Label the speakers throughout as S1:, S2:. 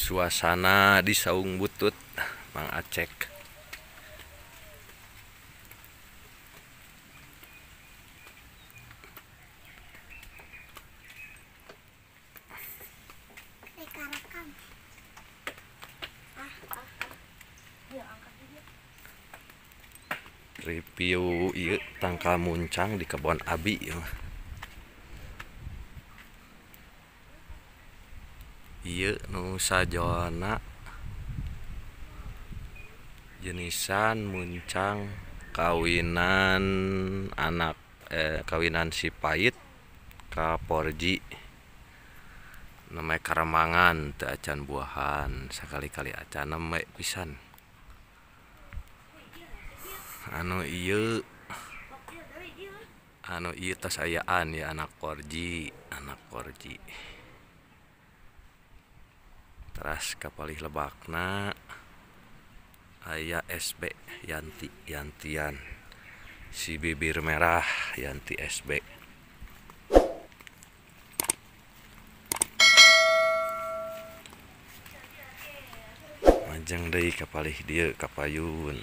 S1: Suasana di Saung Butut Mang Acek. Review ieu tangkal muncang di kebon abi ieu. Ieu nu sajona jenisan muncang kawinan anak kawinan si pait ka porji namanya karemangan teu acan buahan sakali-kali acan nembe pisan. Anu ieu tos ayaan ya anak porji, anak porji. Teras kapalih lebakna aya SB Yanti, Yantian si bibir merah Yanti SB. Majeng deui kapalih dieu kapayun.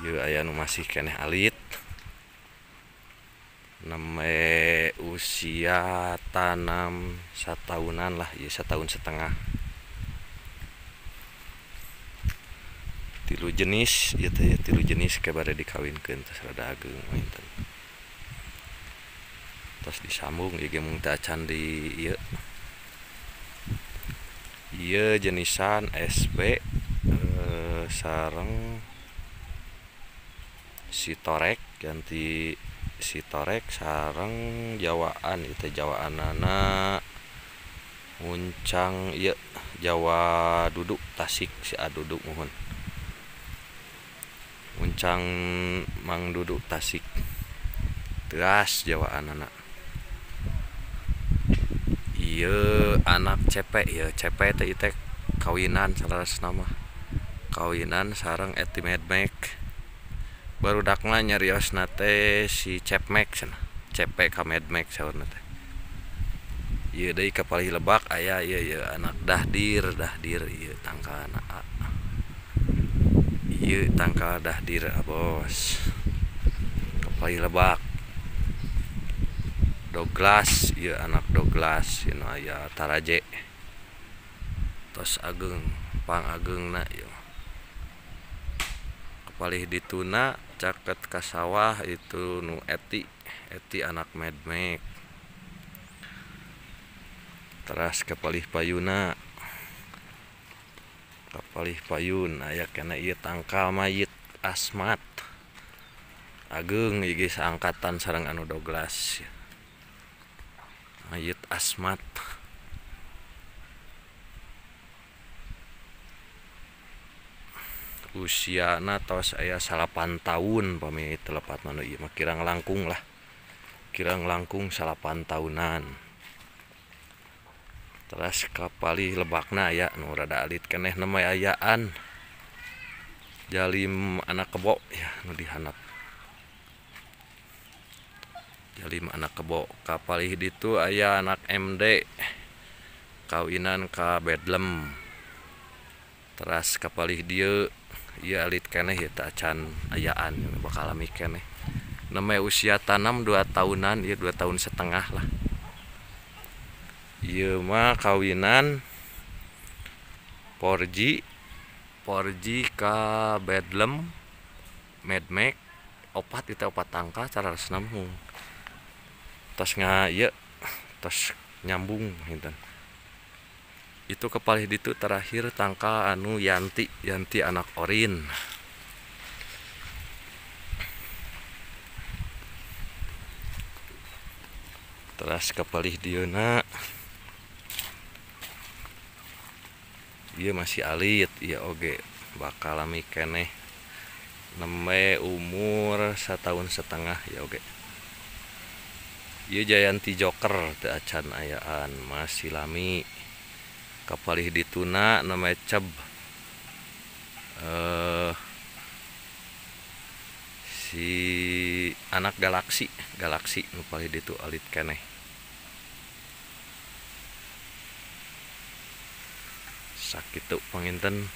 S1: Ieu aya nu masih keneh alit. Nembe usia tanam satahunan lah, ieu setahun setengah. Tilu jenis ieu teh, tilu jenis ke bade dikawinkeun tos rada ageung mah. Tos disambung ieu ge mung teu acan di ieu. Ieu jenisan SB sareng si torek, ganti si torek sareng jawaan itu jawaanana muncang ieu Jawa duduk Tasik si aduduk mohon muncang Mang Duduk Tasik teras jawaanana ieu anak CP ieu CP teh ieu teh kawinan salarasna mah kawinan sareng Eti Medmek barudakna nyariosna teh si Cepmek cenah CP ka Medmek saurna teh. Ieu deui kapalih lebak aya ieu ieu anak dahdir, dahdir ieu tangkalna A. Ieu tangkal dahdir abos. Kapalih lebak Douglas ieu anak Douglas ieu nu aya taraje. Tos ageung pangageungna ieu. Kapalih dituna caket ka sawah itu nu Eti, Eti anak Medmek. Teras kapalih payuna, kapalih payun aya kena ieu tangkal mayit Asmat. Ageung ieu ge saangkatan sareng anu Douglas. Mayit Asmat. Usiana tos aya 8 tahun pami teu lepat mah nu ieu mah kirang langkung lah. Kirang langkung 8 tahunan. Teras kapalih lebakna aya nu rada alit keneh nembe ayaan. Jalim anak kebo ya nu dihandap. Jalim anak kebo kapalih ditu aya anak MD kawinan ka Bedlem. Teras kapalih dieu ieu alit keneh ieu teh acan ayaan bakal lami keneh. Nembe usia tanam 2 tahunan ieu 2 tahun setengah lah. Ieu mah kawinan porji, porji ka Bedlem Medmek opat itu opat tangka cara resna mah. Tos nga ieu tos nyambung hinten. Itu kepalih ditu terakhir tangka anu Yanti, Yanti anak Orin. Teras kepalih dieuna ieu masih alit ieu oge bakal lami keneh nembe umur 1,5 tahun ya oge. Ieu Jayanti Joker teu acan ayaan masih lami. Kapalih dituna namanya ceb si anak galaksi, galaksi nu palih ditu alit keneh. Sakitu panginten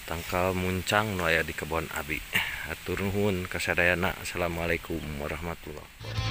S1: tangkal muncang nu aya di kebon abi. Hatur nuhun kasadayana. Assalamualaikum warahmatullahi wabarakatuh.